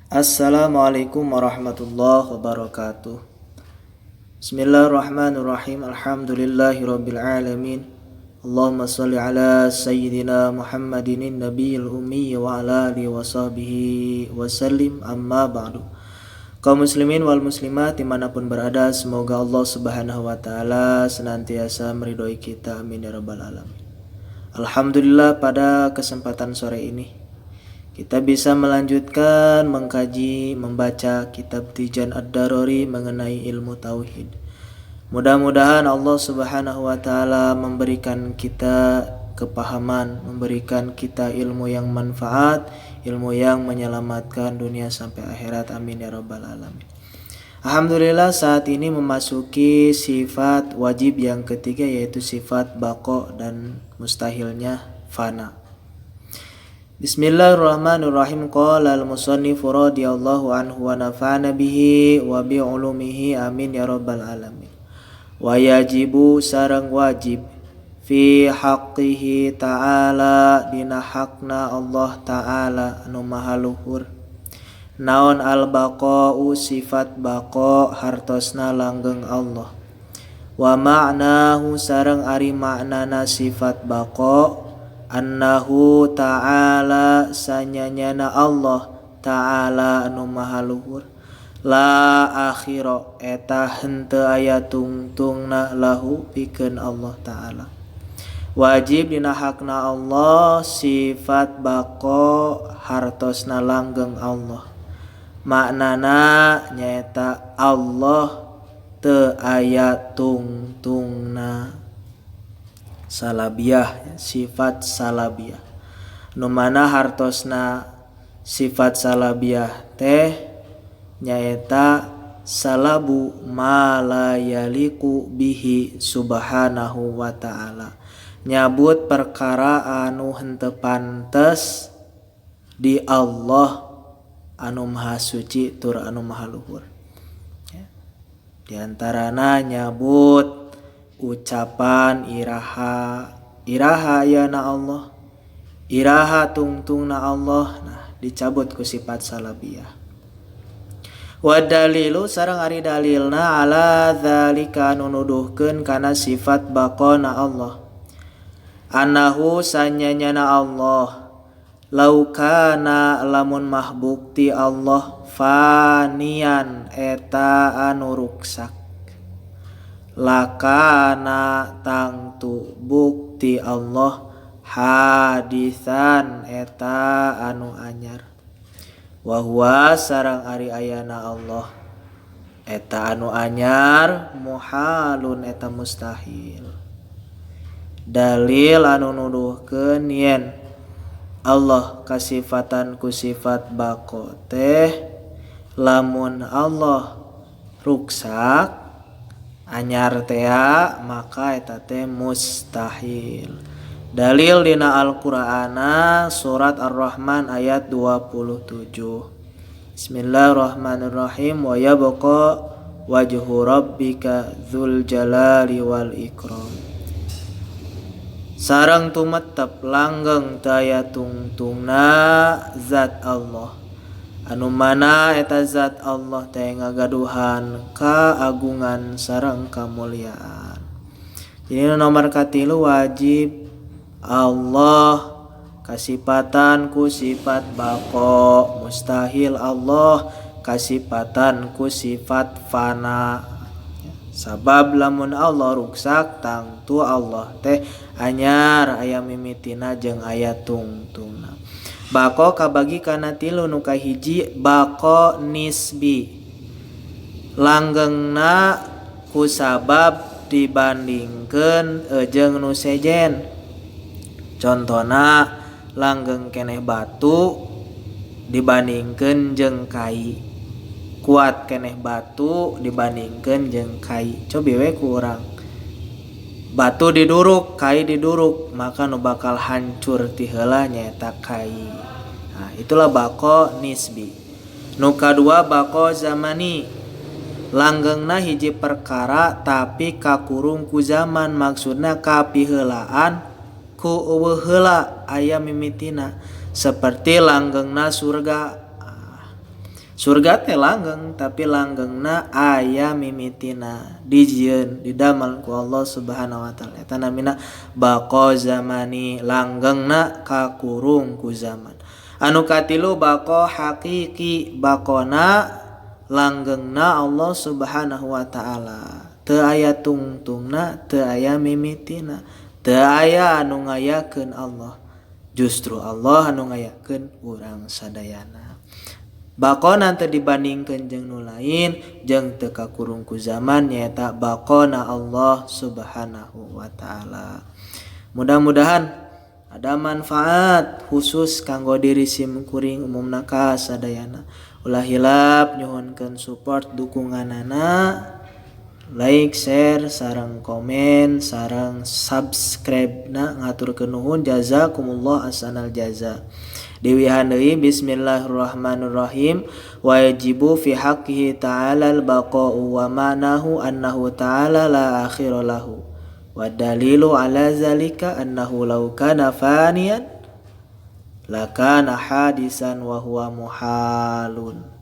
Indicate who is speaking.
Speaker 1: Assalamualaikum warahmatullahi wabarakatuh. Bismillahirrahmanirrahim. Alhamdulillahirabbil alamin. Allahumma shalli ala sayyidina Muhammadin nabiyil ummi wa ala alihi wa sahbihi wasallim, amma ba'du. Kaum muslimin wal muslimat dimanapun berada, semoga Allah Subhanahu wa Ta'ala senantiasa meridhoi kita, amin ya rabbal alamin. Alhamdulillah, pada kesempatan sore ini kita bisa melanjutkan mengkaji, membaca kitab Tijan Ad-Darori mengenai ilmu tauhid. Mudah-mudahan Allah Subhanahu wa Ta'ala memberikan kita kepahaman, memberikan kita ilmu yang manfaat, ilmu yang menyelamatkan dunia sampai akhirat. Amin ya rabbal alamin. Alhamdulillah, saat ini memasuki sifat wajib yang ketiga, yaitu sifat bako dan mustahilnya fana. Bismillahirrahmanirrahim. Qala al-musannif radhiyallahu anhu wa nafa'ana bihi wa bi ulumihi, amin ya rabbal alamin. Wa yajibu sareng wajib fi haqqihi ta'ala dina hakna Allah Ta'ala anu maha luhur, naon al baqa'u sifat baqa, hartosna langgeng Allah. Wa ma'nahu sareng ari maknana sifat baqa, annahu ta'ala sanyanyana Allah Ta'ala anu maha luhur, la akhira eta henteu aya tungtungna lahu pikeun Allah Ta'ala. Wajib dina hakna Allah sifat baqo, hartosna langgeng Allah, maknana nyaeta Allah teu aya tungtungna. Salabiah, sifat salabiah, nu mana hartosna sifat salabiah teh nyaeta salabu ma la yaliqu bihi subhanahu wa ta'ala, nyabut perkara anu henteu pantes di Allah anu maha suci tur anu maha luhur ya. Di antarana nyabut ucapan iraha iraha ayana Allah, iraha tungtungna Allah. Nah, dicabut ku sifat salabiah. Wa dalilu sareng ari dalilna ala dzalika anu nuduhkeun kana sifat baqona Allah, annahu sanyanyana Allah laukana lamun mah bukti Allah fanian eta anu ruksak, lakana tangtu bukti Allah hadisan eta anu anyar. Wa huwa sareng ari ayana Allah eta anu anyar muhalun eta mustahil. Dalil anu nuduhkeun yen Allah kasifatan ku sifat baqo teh lamun Allah ruksak anyar tea maka eta teh mustahil. Dalil dina Al-Qur'ana surat Ar-Rahman ayat 27. Bismillahirrahmanirrahim. Wa yabqa wajhu rabbika dzul jalali wal ikram. Sareng tumetep langgeng teu aya tungtungna zat Allah, anu mana eta zat Allah teh ngagaduhan kaagungan sareng kamuliaan. Jadi nomor katilu wajib Allah kasipatan ku sifat baqo, mustahil Allah kasipatan ku sifat fana. Sabab lamun Allah ruksak tangtu Allah teh anyar aya mimitina jeung aya tungtungna. Bako kabagi kana tilu. Nu kahiji bako nisbi, langgengna ku sabab dibandingkeun jeung nu sejen. Contona langgeng keneh batu dibandingkeun jeung kai, kuat keneh batu dibandingkeun jeung kai. Cobi we ku urang, batu diduruk, kai diduruk, maka nu bakal hancur ti heula nyaeta kai. Nah, itulah bako nisbi. Nu kadua bako zamani, langgengna hiji perkara tapi kakurung ku zaman, maksudna kapiheulaan ku euweuh heula aya mimitina, seperti langgengna surga. Surga teh langgeng tapi langgengna aya mimitina dijieun didamel ku Allah Subhanahu wa taala. Eta namina baqa zamani, langgengna kakurung ku zaman. Anu katilu baqa hakiki, baqona langgengna Allah Subhanahu wa taala. Teu aya tungtungna, teu aya mimitina, teu aya anu ngayakeun Allah. Justru Allah anu ngayakeun urang sadayana. Baqona teu dibandingkeun jeung nu lain jeung teu kakurung ku zaman nyaeta baqona Allah Subhanahu wa taala. Mudah-mudahan ada manfaat khusus kanggo diri sim kuring umumna ka sadayana. Ulah hilap nyuhunkeun support dukunganana, like, share, sareng komen, sareng subscribe na ngaturkeun nuhun jazakumullah ahsanal jaza. Diwihan deui bismillahirrahmanirrahim wajibu fi haqqihi ta'ala al-baqa'u wa ma'nahu annahu ta'ala la akhira lahu wa dalilu ala zalika annahu law kana faniyan lakana hadisan wa huwa muhalun.